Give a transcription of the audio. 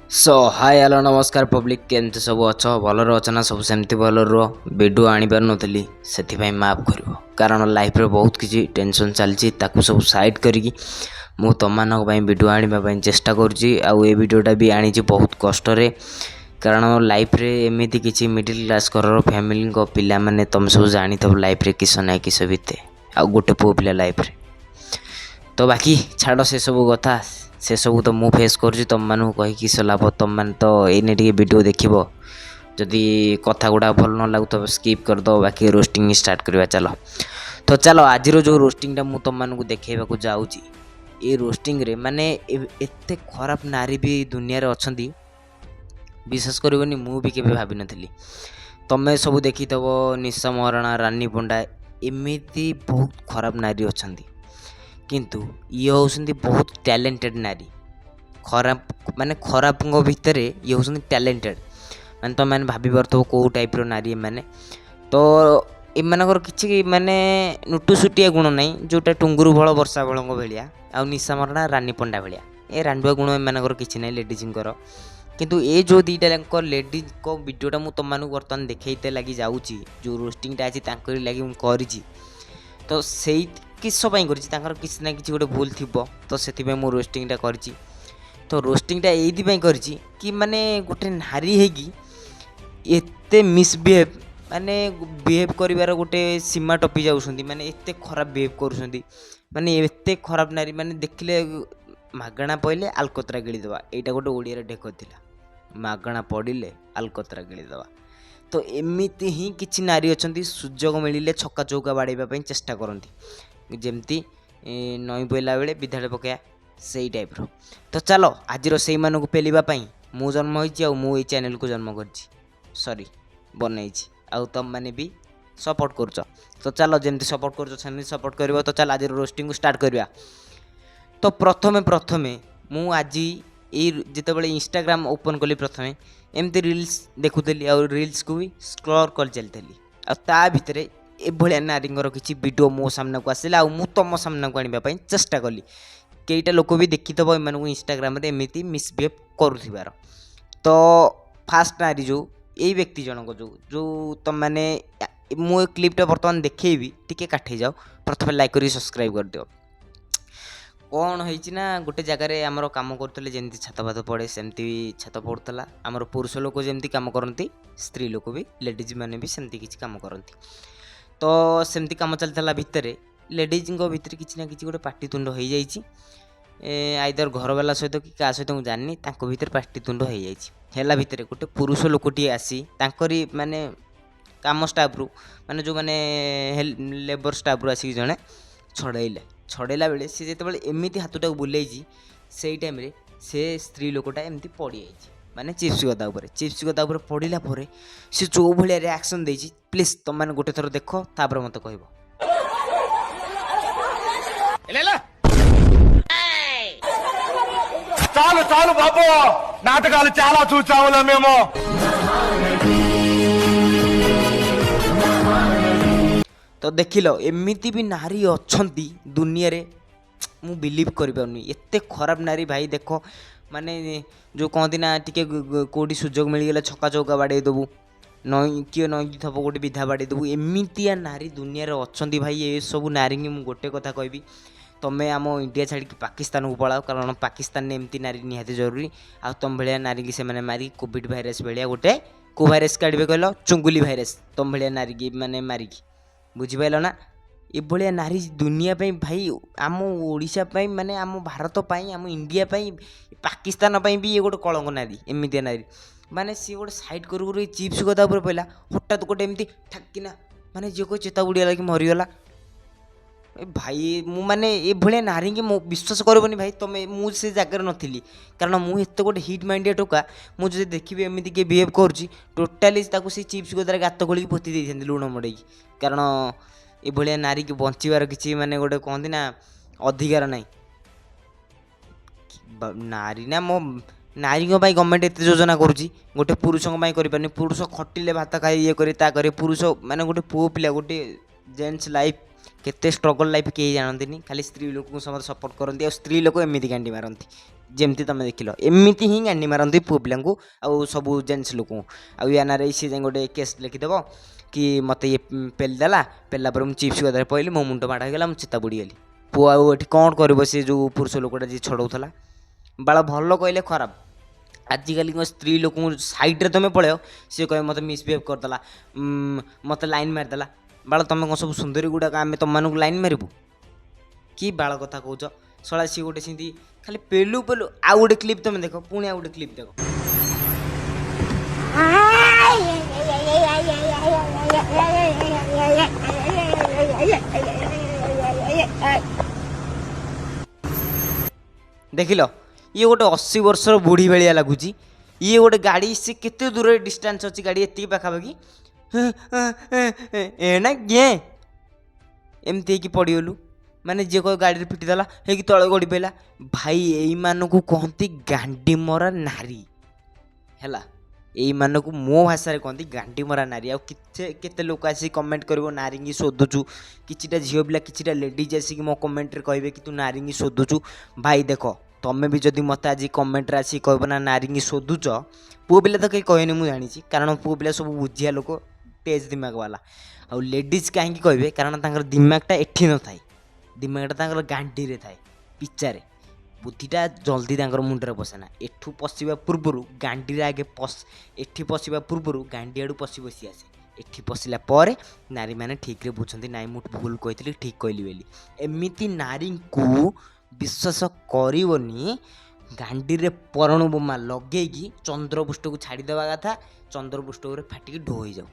Show high, hello, ନମସ୍କାର public. କେମିତି ସବୁ ଅଛ? ଭଲରେ ଅଛ ନା? ସବୁ ସେମିତି ଭଲରେ ରୁହ। ଭିଡ଼ିଓ ଆଣିପାରୁନଥିଲି, ସେଥିପାଇଁ ମାଫ କରିବ, କାରଣ ଲାଇଫ୍ରେ ବହୁତ କିଛି ଟେନସନ୍ ଚାଲିଛି। ତାକୁ ସବୁ ସାଇଡ଼୍ କରିକି ମୁଁ ତମମାନଙ୍କ ପାଇଁ ଭିଡ଼ିଓ ଆଣିବା ପାଇଁ ଚେଷ୍ଟା କରୁଛି। ଆଉ ଏ ଭିଡ଼ିଓଟା ବି ଆଣିଛି ବହୁତ କଷ୍ଟରେ, କାରଣ ଲାଇଫ୍ରେ ଏମିତି କିଛି ମିଡ଼ିଲ୍ କ୍ଲାସ୍ ଘରର ଫ୍ୟାମିଲିଙ୍କ ପିଲାମାନେ ତମେ ସବୁ ଜାଣିଥିବ ଲାଇଫ୍ରେ କିସ ନାହିଁ କିସ ବିତେ, ଆଉ ଗୋଟେ ପୁଅ ପିଲା ଲାଇଫ୍ରେ। ତ ବାକି ଛାଡ଼ ସେସବୁ କଥା, ସେସବୁ ତ ମୁଁ ଫେସ୍ କରୁଛି, ତୁମମାନଙ୍କୁ କହି କିସ ଲାଭ? ତୁମମାନେ ତ ଏଇନେ ଟିକେ ଭିଡ଼ିଓ ଦେଖିବ, ଯଦି କଥା ଗୁଡ଼ା ଭଲ ନ ଲାଗୁଥିବ ସ୍କିପ୍ କରିଦେବ। ବାକି ରୋଷ୍ଟିଂ ଷ୍ଟାର୍ଟ କରିବା ଚାଲ। ତ ଚାଲ, ଆଜିର ଯେଉଁ ରୋଷ୍ଟିଂଟା ମୁଁ ତୁମମାନଙ୍କୁ ଦେଖେଇବାକୁ ଯାଉଛି, ଏ ରୋଷ୍ଟିଂରେ ମାନେ ଏତେ ଖରାପ ନାରୀ ବି ଦୁନିଆରେ ଅଛନ୍ତି, ବିଶ୍ୱାସ କରିବନି, ମୁଁ ବି କେବେ ଭାବିନଥିଲି। ତମେ ସବୁ ଦେଖିଥିବ ନିଶା ମହାରଣା, ରାନୀ ପଣ୍ଡା, ଏମିତି ବହୁତ ଖରାପ ନାରୀ ଅଛନ୍ତି, କିନ୍ତୁ ଇଏ ହେଉଛନ୍ତି ବହୁତ ଟ୍ୟାଲେଣ୍ଟେଡ଼୍ ନାରୀ। ଖରାପ ମାନେ ଖରାପଙ୍କ ଭିତରେ ଇଏ ହେଉଛନ୍ତି ଟ୍ୟାଲେଣ୍ଟେଡ଼୍। ମାନେ ତୁମେମାନେ ଭାବିପାରୁଥିବ କେଉଁ ଟାଇପ୍ର ନାରୀ ଏମାନେ। ତ ଏମାନଙ୍କର କିଛି ମାନେ ନୁଟୁସୁଟିଆ ଗୁଣ ନାହିଁ, ଯେଉଁଟା ଟୁଙ୍ଗୁରୁ ଭଳ ବର୍ଷା ଭଳଙ୍କ ଭଳିଆ ଆଉ ନିଶା ମହାରଣା, ରାନୀ ପଣ୍ଡା ଭଳିଆ ଏ ରାଣ୍ଡୁଆ ଗୁଣ ଏମାନଙ୍କର କିଛି ନାହିଁ ଲେଡ଼ିଜ୍ଙ୍କର। କିନ୍ତୁ ଏ ଯେଉଁ ଦୁଇଟା ଯାକ ଲେଡ଼ିଜ୍ଙ୍କ ଭିଡ଼ିଓଟା ମୁଁ ତୁମମାନଙ୍କୁ ବର୍ତ୍ତମାନ ଦେଖେଇତେ ଲାଗି ଯାଉଛି, ଯେଉଁ ରୋଷ୍ଟିଂଟା ଅଛି ତାଙ୍କରି ଲାଗି ମୁଁ କରିଛି। ତ ସେଇ କିସ ପାଇଁ କରିଛି? ତାଙ୍କର କିଛି ନା କିଛି ଗୋଟେ ଭୁଲ ଥିବ, ତ ସେଥିପାଇଁ ମୁଁ ରୋଷ୍ଟିଂଟା କରିଛି। ତ ରୋଷ୍ଟିଂଟା ଏଇଥିପାଇଁ କରିଛି କି ମାନେ ଗୋଟେ ନାରୀ ହେଇକି ଏତେ ମିସବିହେଭ୍, ମାନେ ବିହେଭ୍ କରିବାର ଗୋଟେ ସୀମା ଟପି ଯାଉଛନ୍ତି, ମାନେ ଏତେ ଖରାପ ବିହେଭ୍ କରୁଛନ୍ତି, ମାନେ ଏତେ ଖରାପ ନାରୀ ମାନେ ଦେଖିଲେ ମାଗଣା ପଡ଼ିଲେ ଆଲକତ୍ରା ଗିଳିଦେବା। ଏଇଟା ଗୋଟେ ଓଡ଼ିଆରେ ଢେକ ଥିଲା, ମାଗଣା ପଡ଼ିଲେ ଆଲକତ୍ରା ଗିଳିଦେବା। ତ ଏମିତି ହିଁ କିଛି ନାରୀ ଅଛନ୍ତି, ସୁଯୋଗ ମିଳିଲେ ଛକା ଚୌକା ବାଡ଼େଇବା ପାଇଁ ଚେଷ୍ଟା କରନ୍ତି, ଯେମିତି ନଇଁ ପଇଲା ବେଳେ ବିଧାଟେ ପକାଇବା, ସେଇ ଟାଇପ୍ର। ତ ଚାଲ, ଆଜିର ସେଇମାନଙ୍କୁ ପେଲିବା ପାଇଁ ମୁଁ ଜନ୍ମ ହୋଇଛି ଆଉ ମୁଁ ଏଇ ଚ୍ୟାନେଲକୁ ଜନ୍ମ କରିଛି, ସରି, ବନେଇଛି। ଆଉ ତମମାନେ ବି ସପୋର୍ଟ କରୁଛ, ତ ଚାଲ, ଯେମିତି ସପୋର୍ଟ କରୁଛ ସେମିତି ସପୋର୍ଟ କରିବ। ତ ଚାଲ, ଆଜିର ରୋଷ୍ଟିଂକୁ ଷ୍ଟାର୍ଟ କରିବା। ତ ପ୍ରଥମେ ପ୍ରଥମେ ମୁଁ ଆଜି ଏଇ ଯେତେବେଳେ ଇନଷ୍ଟାଗ୍ରାମ ଓପନ୍ କଲି, ପ୍ରଥମେ ଏମିତି ରିଲ୍ସ ଦେଖୁଥିଲି ଆଉ ରିଲ୍ସକୁ ବି ସ୍କ୍ରଲ୍ କରି ଚାଲିଥିଲି। ଆଉ ତା ଭିତରେ ଏଭଳିଆ ନାରୀଙ୍କର କିଛି ଭିଡ଼ିଓ ମୋ ସାମ୍ନାକୁ ଆସିଲା ଆଉ ମୁଁ ତମ ସାମ୍ନାକୁ ଆଣିବା ପାଇଁ ଚେଷ୍ଟା କଲି। କେଇଟା ଲୋକ ବି ଦେଖିଥିବ ଏମାନଙ୍କୁ ଇନଷ୍ଟାଗ୍ରାମରେ ଏମିତି ମିସବିହେଭ୍ କରୁଥିବାର। ତ ଫାଷ୍ଟ ନାରୀ ଯେଉଁ ଏଇ ବ୍ୟକ୍ତି ଜଣକ ଯେଉଁ ଯେଉଁ ତମମାନେ, ମୁଁ ଏ କ୍ଲିପ୍ଟା ବର୍ତ୍ତମାନ ଦେଖେଇବି, ଟିକେ କାଠେଇ ଯାଅ। ପ୍ରଥମେ ଲାଇକ୍ କରିକି ସବସ୍କ୍ରାଇବ୍ କରିଦିଅ। କ'ଣ ହେଇଛି ନା, ଗୋଟେ ଜାଗାରେ ଆମର କାମ କରୁଥିଲେ, ଯେମିତି ଛାତ ଫାତ ପଡ଼େ ସେମିତି ଛାତ ପଡ଼ୁଥିଲା। ଆମର ପୁରୁଷ ଲୋକ ଯେମିତି କାମ କରନ୍ତି, ସ୍ତ୍ରୀ ଲୋକ ବି, ଲେଡ଼ିଜ୍ ମାନେ ବି ସେମିତି କିଛି କାମ କରନ୍ତି। ତ ସେମିତି କାମ ଚାଲିଥିଲା ଭିତରେ ଲେଡ଼ିଜ୍ଙ୍କ ଭିତରେ କିଛି ନା କିଛି ଗୋଟେ ପାଟିତୁଣ୍ଡ ହେଇଯାଇଛି, ଆଇଦର ଘରବାଲା ସହିତ କି କାହା ସହିତ ମୁଁ ଜାଣିନି। ତାଙ୍କ ଭିତରେ ପାଟିତୁଣ୍ଡ ହେଇଯାଇଛି। ହେଲା ଭିତରେ ଗୋଟେ ପୁରୁଷ ଲୋକଟିଏ ଆସି ତାଙ୍କରି ମାନେ କାମ ଷ୍ଟାଫ୍ରୁ, ମାନେ ଯେଉଁମାନେ ଲେବର ଷ୍ଟାଫ୍ରୁ ଆସିକି ଜଣେ ଛଡ଼େଇଲେ। ଛଡ଼େଇଲା ବେଳେ ସେ ଯେତେବେଳେ ଏମିତି ହାତଟାକୁ ବୁଲେଇଛି, ସେଇ ଟାଇମ୍ରେ ସେ ସ୍ତ୍ରୀ ଲୋକଟା ଏମିତି ପଡ଼ିଯାଇଛି, ମାନେ ଚିପ୍ସ ଗଦା ଉପରେ। ଚିପ୍ସ ଗଦା ଉପରେ ପଡ଼ିଲା ପରେ ସେ ଯେଉଁ ଭଳିଆ ରିଆକ୍ସନ୍ ଦେଇଛି, ପ୍ଲିଜ୍ ତୁମମାନେ ଗୋଟେ ଥର ଦେଖ, ତାପରେ ମୋତେ କହିବ। చాలు చాలు బాబు, నాటకాలు చాలా చూచాములే మేము. ତ ଦେଖିଲ, ଏମିତି ବି ନାରୀ ଅଛନ୍ତି ଦୁନିଆରେ, ମୁଁ ବିଲିଭ୍ କରିପାରୁନି। ଏତେ ଖରାପ ନାରୀ ଭାଇ। ଦେଖ, ମାନେ ଯେଉଁ କହନ୍ତି ନା, ଟିକେ କେଉଁଠି ସୁଯୋଗ ମିଳିଗଲେ ଛକା ଚୌକା ବାଡ଼େଇ ଦେବୁ, ନଇଁ କିଏ ନଇଁକି ଥବ ଗୋଟେ ବିଧା ବାଡ଼େଇ ଦେବୁ, ଏମିତିଆ ନାରୀ ଦୁନିଆରେ ଅଛନ୍ତି ଭାଇ। ଏସବୁ ନାରୀଙ୍କି ମୁଁ ଗୋଟେ କଥା କହିବି, ତମେ ଆମ ଇଣ୍ଡିଆ ଛାଡ଼ିକି ପାକିସ୍ତାନକୁ ପଳାଅ, କାରଣ ପାକିସ୍ତାନରେ ଏମିତି ନାରୀ ନିହାତି ଜରୁରୀ। ଆଉ ତମ ଭଳିଆ ନାରୀକି ସେମାନେ ମାରିକି କୋଭିଡ଼ ଭାଇରସ୍ ଭଳିଆ ଗୋଟେ କେଉଁ ଭାଇରସ୍ କାଢ଼ିବେ କହିଲ? ଚୁଙ୍ଗୁଲି ଭାଇରସ୍। ତମ ଭଳିଆ ନାରୀକି ମାନେ ମାରିକି, ବୁଝିପାରିଲ ନା? ଏଭଳିଆ ନାରୀ ଦୁନିଆ ପାଇଁ ଭାଇ, ଆମ ଓଡ଼ିଶା ପାଇଁ, ମାନେ ଆମ ଭାରତ ପାଇଁ, ଆମ ଇଣ୍ଡିଆ ପାଇଁ, ପାକିସ୍ତାନ ପାଇଁ ବି ଇଏ ଗୋଟେ କଳଙ୍କ ନାରୀ। ଏମିତିଆ ନାରୀ ମାନେ ସିଏ ଗୋଟେ ସାଇଡ଼୍ କରୁ କରୁ ଏଇ ଚିପ୍ସ ଗଦା ଉପରେ ପଡ଼ିଲା, ହଠାତ୍ ଗୋଟେ ଏମିତି ଠାକିନା, ମାନେ ଯିଏ କହି ଚେତା ବୁଡ଼ିଗଲା କି ମରିଗଲା। ଏ ଭାଇ, ମୁଁ ମାନେ ଏଭଳିଆ ନାରୀଙ୍କି ମୁଁ ବିଶ୍ୱାସ କରିବନି ଭାଇ ତମେ, ମୁଁ ସେ ଜାଗାରେ ନଥିଲି, କାରଣ ମୁଁ ଏତେ ଗୋଟେ ହିଟ୍ ମାଇଣ୍ଡିଆ ଟୋକା, ମୁଁ ଯଦି ଦେଖିବି ଏମିତି କିଏ ବିହେଭ୍ କରୁଛି, ଟୋଟାଲି ତାକୁ ସେଇ ଚିପ୍ସ ଗଦାରେ ଗାତ ଖୋଳିକି ପୋତି ଦେଇଥାନ୍ତି ଲୁଣ ମଡ଼େଇକି। କାରଣ ଏଭଳିଆ ନାରୀକି ବଞ୍ଚିବାର କିଛି ମାନେ ଗୋଟେ କହନ୍ତି ନା ଅଧିକାର ନାହିଁ। ନାରୀ ନା ମୋ ନାରୀଙ୍କ ପାଇଁ ଗଭର୍ଣ୍ଣମେଣ୍ଟ ଏତେ ଯୋଜନା କରୁଛି, ଗୋଟେ ପୁରୁଷଙ୍କ ପାଇଁ କରିପାରୁନି। ପୁରୁଷ ଖଟିଲେ ଭାତ ଖାଇ ଇଏ କରି ତା କରେ, ପୁରୁଷ ମାନେ ଗୋଟେ ପୁଅ ପିଲା, ଗୋଟେ ଜେଣ୍ଟସ୍ ଲାଇଫ୍ କେତେ ଷ୍ଟ୍ରଗଲ୍ ଲାଇଫ୍ କେହି ଜାଣନ୍ତିନି। ଖାଲି ସ୍ତ୍ରୀ ଲୋକଙ୍କୁ ସମସ୍ତେ ସପୋର୍ଟ କରନ୍ତି, ଆଉ ସ୍ତ୍ରୀ ଲୋକ ଏମିତି ଗାଣ୍ଡି ମାରନ୍ତି, ଯେମିତି ତମେ ଦେଖିଲ, ଏମିତି ହିଁ ଗାଣ୍ଡି ମାରନ୍ତି ପୁଅ ପିଲାଙ୍କୁ ଆଉ ସବୁ ଜେଣ୍ଟସ୍ ଲୋକଙ୍କୁ। ଆଉ ୟା ନାଁରେ ସିଏ ଯାଇ ଗୋଟେ କେସ୍ ଲେଖିଦେବ କି ମୋତେ ଇଏ ପେଲିଦେଲା, ପେଲିଲା ପରେ ମୁଁ ଚିପ୍ସ ଗଦାରେ ପଇଲି, ମୋ ମୁଣ୍ଡ ମାଡ଼ ହେଇଗଲା, ମୁଁ ଚେତା ବୁଡ଼ିଗଲି। ପୁଅ ଆଉ ଏଠି କ'ଣ କରିବ? ସେ ଯେଉଁ ପୁରୁଷ ଲୋକଟା ଯିଏ ଛଡ଼ଉଥିଲା, ବାଳ ଭଲ କହିଲେ ଖରାପ। ଆଜିକାଲି କ'ଣ ସ୍ତ୍ରୀ ଲୋକଙ୍କୁ ସାଇଡ଼୍ରେ ତୁମେ ପଳେଇବ, ସିଏ କହିବେ ମୋତେ ମିସବିହେଭ୍ କରିଦେଲା, ମୋତେ ଲାଇନ୍ ମାରିଦେଲା। ବାଳ ତୁମେ କ'ଣ ସବୁ ସୁନ୍ଦରୀ ଗୁଡ଼ାକ ଆମେ ତୁମମାନଙ୍କୁ ଲାଇନ୍ ମାରିବୁ କି? ବାଳ କଥା କହୁଛ ଶଳା। ସିଏ ଗୋଟେ ସେମିତି ଖାଲି ପେଲୁ ପେଲୁ। ଆଉ ଗୋଟେ କ୍ଲିପ୍ ତୁମେ ଦେଖ, ପୁଣି ଆଉ ଗୋଟେ କ୍ଲିପ୍ ଦେଖ। ଦେଖିଲ, ଇଏ ଗୋଟେ 80 ବର୍ଷର ବୁଢ଼ୀ ଭଳିଆ ଲାଗୁଛି। ଇଏ ଗୋଟେ ଗାଡ଼ି, ସେ କେତେ ଦୂରରେ ଡିଷ୍ଟାନ୍ସ ଅଛି ଗାଡ଼ି ଏତିକି ପାଖାପାଖି, ଏ ନା ଗେଁ ଏମିତି ହେଇକି ପଡ଼ିଗଲୁ। ମାନେ ଯିଏ କହିବ ଗାଡ଼ିରେ ପିଟିଦେଲା ହେଇକି ତଳେ ଗଡ଼ି ପଇଲା। ଭାଇ, ଏଇମାନଙ୍କୁ କହନ୍ତି ଗାଣ୍ଡିମରା ନାରୀ। ହେଲା, ଏଇମାନଙ୍କୁ ମୋ ଭାଷାରେ କହନ୍ତି ଗାଣ୍ଡିମରା ନାରୀ। ଆଉ କେତେ କେତେ ଲୋକ ଆସିକି କମେଣ୍ଟ କରିବ ନାରୀଙ୍କି ଶୋଧୁଛୁ। କିଛିଟା ଝିଅ ପିଲା, କିଛିଟା ଲେଡ଼ିଜ୍ ଆସିକି ମୋ କମେଣ୍ଟରେ କହିବେ କି ତୁ ନାରୀଙ୍କି ଶୋଧୁଛୁ। ଭାଇ ଦେଖ, ତମେ ବି ଯଦି ମୋତେ ଆଜି କମେଣ୍ଟରେ ଆସିକି କହିବ ନା ନାରୀଙ୍କି ଶୋଧୁଛ, ପୁଅ ପିଲା ତ କେହି କହିବେନି ମୁଁ ଜାଣିଛି, କାରଣ ପୁଅ ପିଲା ସବୁ ବୁଝିଆ ଲୋକ, ତେଜ ଦିମାଗ ବାଲା। ଆଉ ଲେଡ଼ିଜ୍ କାହିଁକି କହିବେ? କାରଣ ତାଙ୍କର ଦିମାଗଟା ଏଠି ନଥାଏ, ଦିମାଗଟା ତାଙ୍କର ଗାଣ୍ଡିରେ ଥାଏ, ପିଚାରେ। ବୁଦ୍ଧିଟା ଜଲ୍ଦି ତାଙ୍କର ମୁଣ୍ଡରେ ପଶେ ନା। ଏଠୁ ପଶିବା ପୂର୍ବରୁ ଗାଣ୍ଡିରେ ଆଗେ ପଶ, ଏଠି ପଶିବା ପୂର୍ବରୁ ଗାଣ୍ଡି ଆଡ଼ୁ ପଶି ପଶି ଆସେ। ଏଠି ପଶିଲା ପରେ ନାରୀମାନେ ଠିକ୍ରେ ବୁଝନ୍ତି, ନାଇଁ ମୁଁ ଭୁଲ କହିଥିଲି, ଠିକ୍ କହିଲି ବୋଲି। ଏମିତି ନାରୀଙ୍କୁ ବିଶ୍ୱାସ କରିବନି। ଗାଣ୍ଡିରେ ପରମାଣୁ ବୋମା ଲଗେଇକି ଚନ୍ଦ୍ରପୃଷ୍ଠକୁ ଛାଡ଼ିଦେବା କଥା, ଚନ୍ଦ୍ରପୃଷ୍ଠ ଉପରେ ଫାଟିକି ଢୋ ହେଇଯାଉ।